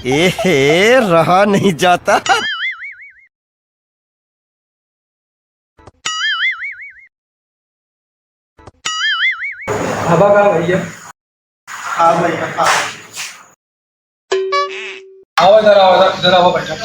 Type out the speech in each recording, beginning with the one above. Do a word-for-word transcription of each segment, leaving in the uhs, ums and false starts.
एहे, रहा नहीं जाता। हवा का भैया? हाँ भैया, हाँ। आओ इधर, आओ इधर, इधर आओ, बैठो।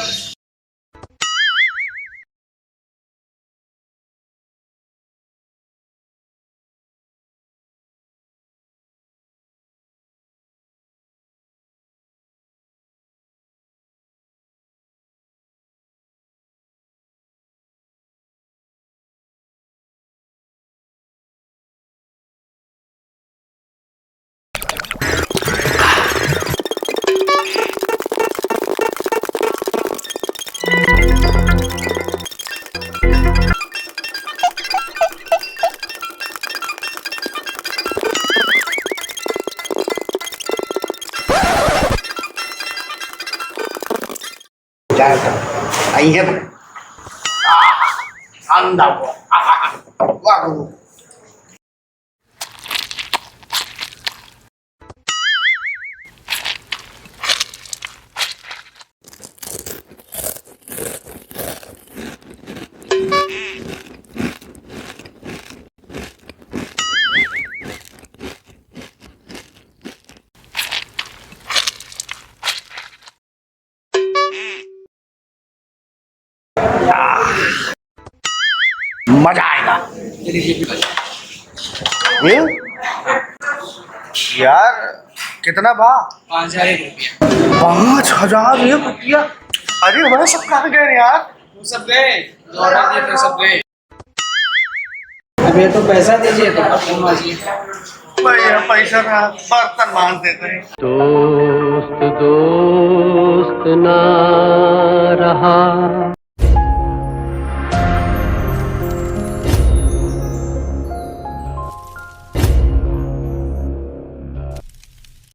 जान कर। आई है। आह, ठंडा हुआ। आह, वाह। मजा आएगा। ए? यार, कितना बा? पाँच हजार एक रुपया। पाँच हजार एक रुपया? अरे, वह सब कहाँ गए यार? वो सब गए, लौटा दिए, तो सब गए। अब ये तो पैसा दीजिए, तो बर्तन माजिए। भैया, पैसा ना, बर्तन मांज देते हैं। दोस्त दोस्त ना रहा।